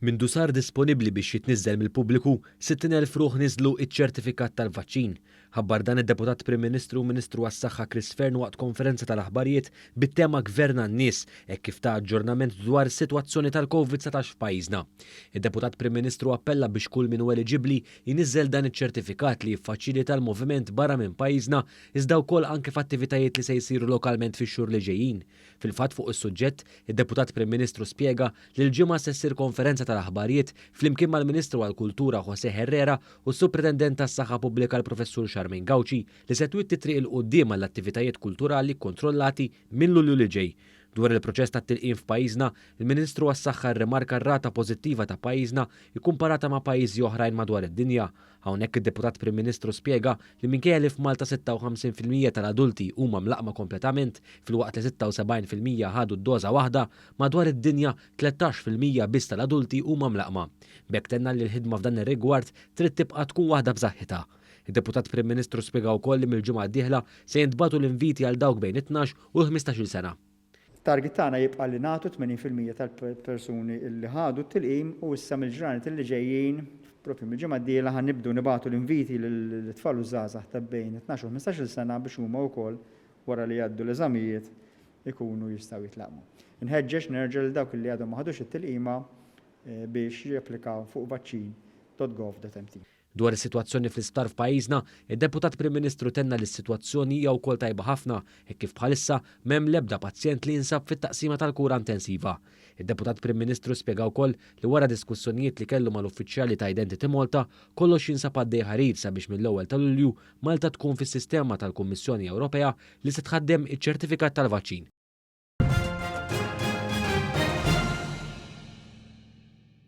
Mindu sar disponibbli biex jitniżżel mill-pubbliku, 60,000 ruħ niżlu iċ-ċertifikat tal-vaċċin. Ħabbar dan id-Deputat Prim Ministru u Ministru għas-Saħħa Chris Fearne waqt konferenza tal-aħbarijiet bit-tema Gvern għan-nies hekk kif ta aġġornament dwar is-sitwazzjoni tal-Covid-19 f'pajjiżna. Id-Deputat Prim Ministru appella biex kull min hu eliġibbli jniżżel dan iċ-ċertifikat li jiffaċilita l-moviment barra minn pajjiżna iżda wkoll anke f'attivitajiet li se jsiru lokalment fix-xhur li ġejjin. Fil-fatt fuq is-suġġett, id-Deputat Prim Ministru spjega li l-Ġimgħa se ssir konferenza tal-aħbarijiet flimkien mal-Ministru għall-Kultura José Herrera u s-Supretendent tas-Saħħa Pubblika l-Professur Charmaine Gauci li se twitti t-triq 'il quddiem għall-attivitajiet kulturali kkontrollati minn Lulju li ġej. Dwar il-proċess tat-tilqim f'pajjiżna, il-Ministru għas-Saħħa rrimarka r-rata pożittiva ta' pajjiżna ikkumparata ma' pajjiżi oħrajn madwar id-dinja. Hawnhekk id-Deputat Prim Ministru spjega li minkejja li f'Malta 56% tal-adulti huma mlaqqma kompletament filwaqt li 76% ħadu d-doża waħda, madwar id-dinja 13% biss tal-adulti huma mlaqqma. B'hekk tenna li l-ħidma f'dan ir-rigward trid tibqa' tkun waħda b'saħħitha. Id-Deputat Prim Ministru spjega wkoll li mill-ġimgħa d-dieħla se jintbagħtu l-inviti għal dawk bejn it-tnax u l-15-il sena. It-target tagħna jibqa' li nagħtu 80% tal-persuni li ħadu t-tilqim u issa mill-ġranet li ġejjin, propju mill-ġimgħa d-dieħla ħa nibdew nibagħtu l-inviti lit-tfal u żgħażagħ ta' bejn it-tnax u 15-il sena biex huma wkoll wara li jgħaddu l-eżamijiet ikunu jistgħu jitlaqqmu. Inħeġġeġ nerġa' lil dawk li għadhom ma ħadux it-tilqima biex japplikaw fuq vaccine.gov.mt. Dwar is-sitwazzjoni fl-isptar f'pajjiżna, id-Deputat Prim Ministru tenna li s-sitwazzjoni hija wkoll tajba ħafna hekk kif bħalissa m'hemm l-ebda pazjent li jinsab fit-taqsima tal-kura intensiva. Id-Deputat Prim Ministru spjega wkoll li wara diskussjonijiet li kellu mal-uffiċjali ta' Identity Malta, kollox jinsab għaddej ħarir sabiex mill-ewwel ta' Lulju Malta tkun fis-sistema tal-Kummissjoni Ewropea li se tħaddem iċ-ċertifikat tal-vaċċin.